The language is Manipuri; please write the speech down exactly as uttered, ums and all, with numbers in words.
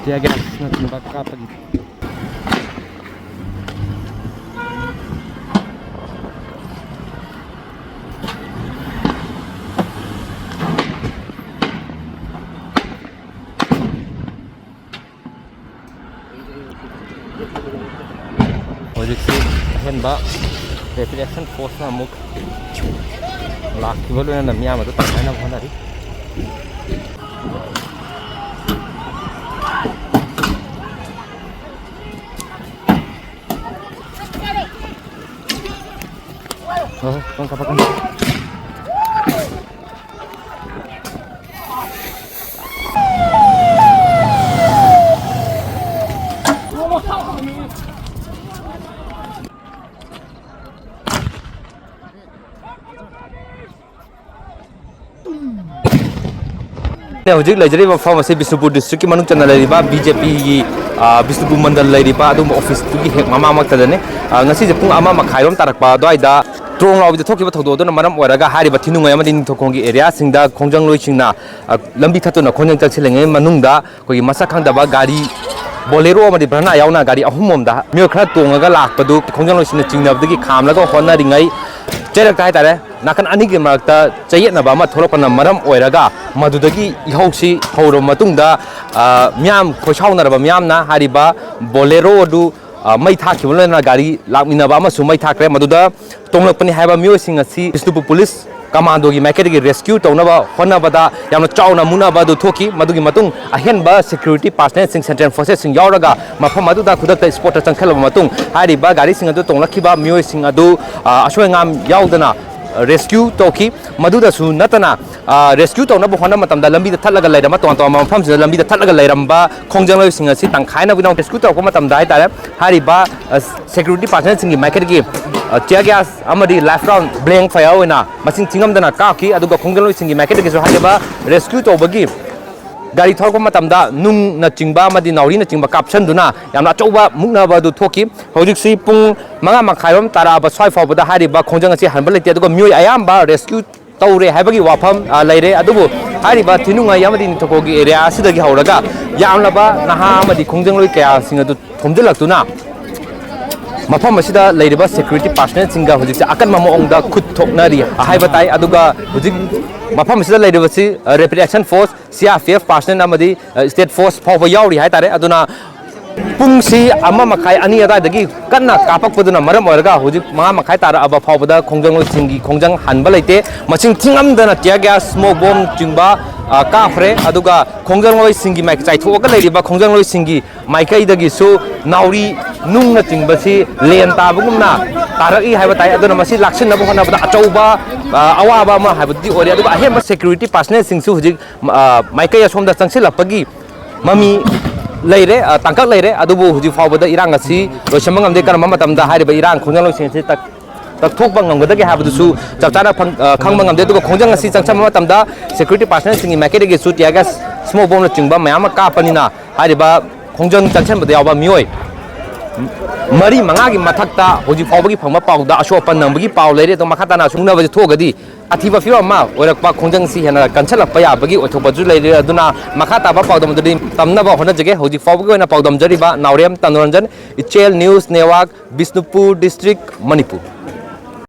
Tear gas ꯅꯆꯤꯡꯕ ꯀꯥꯞꯄꯒꯤ꯫ ꯍꯧꯖꯤꯛꯁꯤ ꯑꯍꯦꯟꯕ Rapid Action Forceꯅ ꯑꯃꯨꯛ ꯂꯥꯛꯈꯤꯕ ꯂꯣꯏꯅꯅ ꯃꯤꯌꯥꯝ ꯑꯗꯨ ꯇꯥꯟꯅꯅꯕ ꯍꯣꯠꯅꯔꯤ꯫ ꯍꯣꯏ, ꯍꯣꯏ, ꯄꯪ ꯀꯥꯞꯄꯛꯀꯅꯨ꯫ ꯑꯩꯅ ꯍꯧꯖꯤꯛ ꯂꯩꯖꯔꯤꯕ ꯃꯐꯝ ꯑꯁꯤ ꯕꯤꯁꯅꯨꯄꯨꯔ ꯗꯤꯁꯇ꯭ꯔꯤꯛꯀꯤ ꯃꯅꯨꯡ ꯆꯟꯅ ꯂꯩꯔꯤꯕ ꯕꯤ ꯖꯦ ꯄꯤꯒꯤ, ꯑ, ꯕꯤꯁꯅꯨꯄꯨꯔ ꯃꯟꯗꯜ ꯂꯩꯔꯤꯕ ꯑꯗꯨꯒꯨꯝꯕ ꯑꯣꯐꯤꯁꯇꯨꯒꯤ ꯍꯦꯛ ꯃꯃꯥꯡꯃꯛꯇꯗꯅꯤ꯫ ꯑ, ꯉꯁꯤꯁꯦ ꯄꯨꯡ ꯑꯃ ꯃꯈꯥꯏꯔꯣꯝ ꯇꯥꯔꯛꯄ ꯑꯗꯨꯋꯥꯏꯗ ꯇ꯭ꯔꯣꯡ ꯂꯥꯎꯕꯤꯗ ꯊꯣꯛꯈꯤꯕ ꯊꯧꯗꯣꯛ ꯑꯗꯨꯅ ꯃꯔꯝ ꯑꯣꯏꯔꯒ ꯍꯥꯏꯔꯤꯕ ꯊꯤꯅꯨꯡꯉꯩ ꯑꯃꯗꯤ ꯅꯤꯡꯊꯧꯈꯣꯡꯒꯤ ꯑꯦꯔꯤꯌꯥꯁꯤꯡꯗ ꯈꯣꯡꯖꯪꯂꯣꯏꯁꯤꯡꯅ, ꯑ, ꯂꯝꯕꯤ ꯊꯠꯇꯨꯅ ꯈꯣꯡꯖꯪ ꯆꯪꯁꯤꯜꯂꯤꯉꯩ ꯃꯅꯨꯡꯗ ꯑꯩꯈꯣꯏꯒꯤ ꯃꯁꯛ ꯈꯪꯗꯕ ꯒꯥꯔꯤ Bolero ꯑꯃꯗꯤ Verna ꯌꯥꯎꯅ ꯒꯥꯔꯤ ꯑꯍꯨꯝ ꯑꯃꯗ ꯃꯤꯑꯣꯏ ꯈꯔ ꯇꯣꯡꯉꯒ ꯂꯥꯛꯄꯗꯨ ꯈꯣꯡꯖꯪꯂꯣꯏꯁꯤꯡꯅ ꯆꯤꯡꯅꯕꯗꯒꯤ ꯈꯥꯝꯅꯕ ꯍꯣꯠꯅꯔꯤꯉꯩ ꯆꯩꯔꯛꯇ ꯍꯥꯏꯇꯥꯔꯦ, ꯅꯥꯀꯟ ꯑꯅꯤꯒꯤ ꯃꯔꯛꯇ ꯆꯌꯦꯠꯅꯕ ꯑꯃ ꯊꯣꯛꯂꯛꯄꯅ ꯃꯔꯝ ꯑꯣꯏꯔꯒ ꯃꯗꯨꯗꯒꯤ ꯏꯍꯧꯁꯤ ꯍꯧꯔꯕ ꯃꯇꯨꯡꯗ, ꯑ, ꯃꯤꯌꯥꯝ ꯈꯣꯏꯁꯥꯎꯅꯔꯕ ꯃꯤꯌꯥꯝꯅ ꯍꯥꯏꯔꯤꯕ Bolero ꯑꯗꯨ, ꯑ, ꯃꯩ ꯊꯥꯈꯤꯕ ꯂꯣꯏꯅꯅ ꯒꯥꯔꯤ ꯂꯥꯛꯃꯤꯟꯅꯕ ꯑꯃꯁꯨ ꯃꯩ ꯊꯥꯈ꯭ꯔꯦ꯫ ꯃꯗꯨꯗ ꯇꯣꯡꯂꯛꯄꯅꯤ ꯍꯥꯏꯕ ꯃꯤꯑꯣꯏꯁꯤꯡ ꯑꯁꯤ ꯕꯤꯁꯅꯨꯄꯨꯔ ꯄꯨꯂꯤꯁ ꯀꯃꯥꯟꯗꯣꯒꯤ ꯃꯥꯏꯀꯩꯗꯒꯤ rescue ꯇꯧꯅꯕ ꯍꯣꯠꯅꯕꯗ ꯌꯥꯝꯅ ꯆꯥꯎꯅ ꯃꯨꯛꯅꯕ ꯑꯗꯨ ꯊꯣꯛꯈꯤ꯫ ꯃꯗꯨꯒꯤ ꯃꯇꯨꯡ ꯑꯍꯦꯟꯕ security personnelꯁꯤꯡ, central forcesꯁꯤꯡ ꯌꯥꯎꯔꯒ ꯃꯐꯝ ꯑꯗꯨꯗ ꯈꯨꯗꯛꯇ spotꯇ ꯆꯪꯁꯤꯜꯂꯕ ꯃꯇꯨꯡ ꯍꯥꯏꯔꯤꯕ ꯒꯥꯔꯤꯁꯤꯡ ꯑꯗꯨ ꯇꯣꯡꯂꯛꯈꯤꯕ ꯃꯤꯑꯣꯏꯁꯤꯡ ꯑꯗꯨ, ꯑ, ꯑꯁꯣꯏ ꯑꯉꯥꯝ ꯌꯥꯎꯗꯅ rescue ꯇꯧꯈꯤ꯫ ꯃꯗꯨꯗꯁꯨ ꯅꯠꯇꯅ, ꯑ, rescue ꯇꯧꯅꯕ ꯍꯣꯠꯅꯕ ꯃꯇꯝꯗ ꯂꯝꯕꯤꯗ ꯊꯠꯂꯒ ꯂꯩꯔꯝꯕ, ꯇꯣꯉꯥꯟ ꯇꯣꯉꯥꯟꯕ ꯃꯐꯝꯁꯤꯡꯗ ꯂꯝꯕꯤꯗ ꯊꯠꯂꯒ ꯂꯩꯔꯝꯕ ꯈꯣꯡꯖꯪꯂꯣꯏꯁꯤꯡ ꯑꯁꯤ ꯇꯪꯈꯥꯏꯅ ꯋꯤꯅꯥꯎ rescue ꯇꯧꯔꯛꯄ ꯃꯇꯝꯗ ꯍꯥꯏꯇꯥꯔꯦ, ꯍꯥꯏꯔꯤꯕ, ꯑ, security personnelꯁꯤꯡꯒꯤ ꯃꯥꯏꯀꯩꯗꯒꯤ, ꯑ, tear gas ꯑꯃꯗꯤ live round blank fire ꯑꯣꯏꯅ ꯃꯁꯤꯡ ꯊꯤꯉꯝꯗꯅ ꯀꯥꯞꯈꯤ꯫ ꯑꯗꯨꯒ ꯈꯣꯡꯖꯪꯂꯣꯏꯁꯤꯡꯒꯤ ꯃꯥꯏꯀꯩꯗꯒꯤꯁꯨ ꯍꯥꯏꯔꯤꯕ rescue ꯇꯧꯕꯒꯤ ꯒꯥꯔꯤ ꯊꯧꯔꯛꯄ ꯃꯇꯝꯗ ꯅꯨꯡꯅꯆꯤꯡꯕ ꯑꯃꯗꯤ ꯅꯥꯎꯔꯤꯅꯆꯤꯡꯕ ꯀꯥꯞꯁꯤꯟꯗꯨꯅ ꯌꯥꯝꯅ ꯑꯆꯧꯕ ꯃꯨꯛꯅꯕ ꯑꯗꯨ ꯊꯣꯛꯈꯤ꯫ ꯍꯧꯖꯤꯛꯁꯤ ꯄꯨꯡ ꯃꯉꯥ ꯃꯈꯥꯏꯔꯣꯝ ꯇꯥꯔꯛꯑꯕ ꯁ꯭ꯋꯥꯏ ꯐꯥꯎꯕꯗ ꯍꯥꯏꯔꯤꯕ ꯈꯣꯡꯖꯪ ꯑꯁꯤ ꯍꯟꯕ ꯂꯩꯇꯦ꯫ ꯑꯗꯨꯒ ꯃꯤꯑꯣꯏ ꯑꯌꯥꯝꯕ rescue ꯇꯧꯔꯦ ꯍꯥꯏꯕꯒꯤ ꯋꯥꯐꯝ ꯑ, ꯂꯩꯔꯦ꯫ ꯑꯗꯨꯕꯨ ꯍꯥꯏꯔꯤꯕ ꯊꯤꯅꯨꯡꯉꯩ ꯑꯃꯗꯤ ꯅꯤꯡꯊꯧꯀꯣꯜꯒꯤ ꯑꯦꯔꯤꯌꯥ ꯑꯁꯤꯗꯒꯤ ꯍꯧꯔꯒ ꯌꯥꯝꯂꯕ ꯅꯍꯥ ꯑꯃꯗꯤ ꯈꯣꯡꯖꯪꯂꯣꯏ ꯀꯌꯥꯁꯤꯡ ꯑꯗꯨ ꯊꯣꯝꯖꯤꯜꯂꯛꯇꯨꯅ ꯃꯐꯝ ꯑꯁꯤꯗ ꯂꯩꯔꯤꯕ ꯁꯦꯀ꯭ꯌꯨꯔꯤꯇꯤ ꯄꯥꯔꯁꯅꯦꯜꯁꯤꯡꯒ ꯍꯧꯖꯤꯛꯁꯦ ꯑꯀꯟꯕ ꯃꯑꯣꯡꯗ ꯈꯨꯠ ꯊꯣꯛꯅꯔꯤ ꯍꯥꯏꯕ ꯇꯥꯏ꯫ ꯑꯗꯨꯒ ꯍꯧꯖꯤꯛ ꯃꯐꯝ ꯑꯁꯤꯗ ꯂꯩꯔꯤꯕꯁꯤ rapid action force, C R P F personnel ꯑꯃꯗꯤ ꯁ꯭ꯇꯦꯠ ꯐꯣꯔꯁ ꯐꯥꯎꯕ ꯌꯥꯎꯔꯤ ꯍꯥꯏ ꯇꯥꯔꯦ꯫ ꯑꯗꯨꯅ ꯄꯨꯡꯁꯤ ꯑꯃ ꯃꯈꯥꯏ, ꯑꯅꯤ ꯑꯗꯨꯋꯥꯏꯗꯒꯤ ꯀꯟꯅ ꯀꯥꯞꯄꯛꯄꯗꯨꯅ ꯃꯔꯝ ꯑꯣꯏꯔꯒ ꯍꯧꯖꯤꯛ ꯃꯉꯥ ꯃꯈꯥꯏ ꯇꯥꯔꯛꯑꯕ ꯐꯥꯎꯕꯗ ꯈꯣꯡꯖꯪꯂꯣꯏꯁꯤꯡꯒꯤ ꯈꯣꯡꯖꯪ ꯍꯟꯕ ꯂꯩꯇꯦ꯫ ꯃꯁꯤꯡ ꯊꯤꯉꯝꯗꯅ tear gas, smoke bomb ꯆꯤꯡꯕ, ꯑ, ꯀꯥꯞꯈ꯭ꯔꯦ꯫ ꯑꯗꯨꯒ ꯈꯣꯡꯖꯪꯂꯣꯏꯁꯤꯡꯒꯤ ꯃꯥꯏ ꯆꯥꯏꯊꯣꯛꯑꯒ ꯂꯩꯔꯤꯕ ꯈꯣꯡꯖꯪꯂꯣꯏꯁꯤꯡꯒꯤ ꯃꯥꯏꯀꯩꯗꯒꯤꯁꯨ ꯅꯥꯎꯔꯤ ꯅꯨꯡꯅꯆꯤꯡꯕꯁꯤ ꯂꯦꯟ ꯇꯥꯕꯒꯨꯝꯅ ꯇꯥꯔꯛꯏ ꯍꯥꯏꯕ ꯇꯥꯏ꯫ ꯑꯗꯨꯅ ꯃꯁꯤ ꯂꯥꯛꯁꯤꯟꯅꯕ ꯍꯣꯠꯅꯕꯗ ꯑꯆꯧꯕ, ꯑ, ꯑꯋꯥꯕ ꯑꯃ ꯍꯥꯏꯕꯗꯨꯗꯤ ꯑꯣꯏꯔꯦ꯫ ꯑꯗꯨꯒ ꯑꯍꯦꯟꯕ ꯁꯦꯀ꯭ꯌꯨꯔꯤꯇꯤ ꯄꯥꯔꯁꯅꯦꯜꯁꯤꯡꯁꯨ ꯍꯧꯖꯤꯛ, ꯑ, ꯃꯥꯏꯀꯩ ꯑꯁꯣꯝꯗ ꯆꯪꯁꯤꯜꯂꯛꯄꯒꯤ ꯃꯃꯤ ꯂꯩꯔꯦ, ꯑ, ꯇꯥꯡꯀꯛ ꯂꯩꯔꯦ꯫ ꯑꯗꯨꯕꯨ ꯍꯧꯖꯤꯛ ꯐꯥꯎꯕꯗ ꯏꯔꯥꯡ ꯑꯁꯤ ꯂꯣꯏꯁꯤꯟꯕ ꯉꯝꯗꯦ꯫ ꯀꯔꯝꯕ ꯃꯇꯝꯗ ꯍꯥꯏꯔꯤꯕ ꯏꯔꯥꯡ ꯈꯣꯡꯖꯪꯂꯣꯏꯁꯤꯡ ꯑꯁꯤ ꯇꯛ-, ꯇꯛꯊꯣꯛꯄ ꯉꯝꯒꯗꯒꯦ ꯍꯥꯏꯕꯗꯨꯁꯨ ꯆꯞ ꯆꯥꯅ ꯐꯪ-, ꯑ, ꯈꯪꯕ ꯉꯝꯗꯦ꯫ ꯑꯗꯨꯒ ꯈꯣꯡꯖꯪ ꯑꯁꯤ ꯆꯪꯁꯤꯟꯕ ꯃꯇꯝꯗ ꯁꯦꯀ꯭ꯌꯨꯔꯤꯇꯤ ꯄꯥꯔꯁꯅꯦꯜꯁꯤꯡꯒꯤ ꯃꯥꯏꯀꯩꯗꯒꯤꯁꯨ tear gas, smoke bombꯅꯆꯤꯡꯕ ꯃꯌꯥꯝ ꯑꯃ ꯀꯥꯞꯄꯅꯤꯅ ꯍꯥꯏꯔꯤꯕ ꯈꯣꯡꯖꯪ ꯆꯪꯁꯤꯟꯕꯗ ꯌꯥꯎꯕ ꯃꯤꯑꯣꯏ ꯃꯔꯤ ꯃꯉꯥꯒꯤ ꯃꯊꯛꯇ ꯍꯧꯖꯤꯛ ꯐꯥꯎꯕꯒꯤ ꯐꯪꯕ ꯄꯥꯎꯗ ꯑꯁꯣꯛ ꯑꯄꯟ ꯅꯪꯕꯒꯤ ꯄꯥꯎ ꯂꯩꯔꯦ꯫ ꯑꯗꯣ ꯃꯈꯥ ꯇꯥꯅ ꯑꯁꯨꯝꯅꯕꯁꯤ ꯊꯣꯛꯑꯒꯗꯤ ꯑꯊꯤꯕ ꯐꯤꯕꯝ ꯑꯃ ꯑꯣꯏꯔꯛꯄ, ꯈꯣꯡꯖꯪꯁꯤ ꯍꯦꯟꯅ ꯀꯟꯁꯤꯜꯂꯛꯄ ꯌꯥꯕꯒꯤ ꯑꯣꯏꯊꯣꯛꯄꯁꯨ ꯂꯩꯔꯦ꯫ ꯑꯗꯨꯅ ꯃꯈꯥ ꯇꯥꯕ ꯄꯥꯎꯗꯝ ꯑꯗꯨꯗꯤ ꯇꯝꯅꯕ ꯍꯣꯠꯅꯖꯒꯦ꯫ ꯍꯧꯖꯤꯛ ꯐꯥꯎꯕꯒꯤ ꯑꯣꯏꯅ ꯄꯥꯎꯗꯝꯖꯔꯤꯕ ꯅꯥꯎꯔꯦꯝ ꯇꯅꯨꯔꯟꯖꯟ, ꯏꯆꯦꯜ news network, Bishnupur district, Manipur.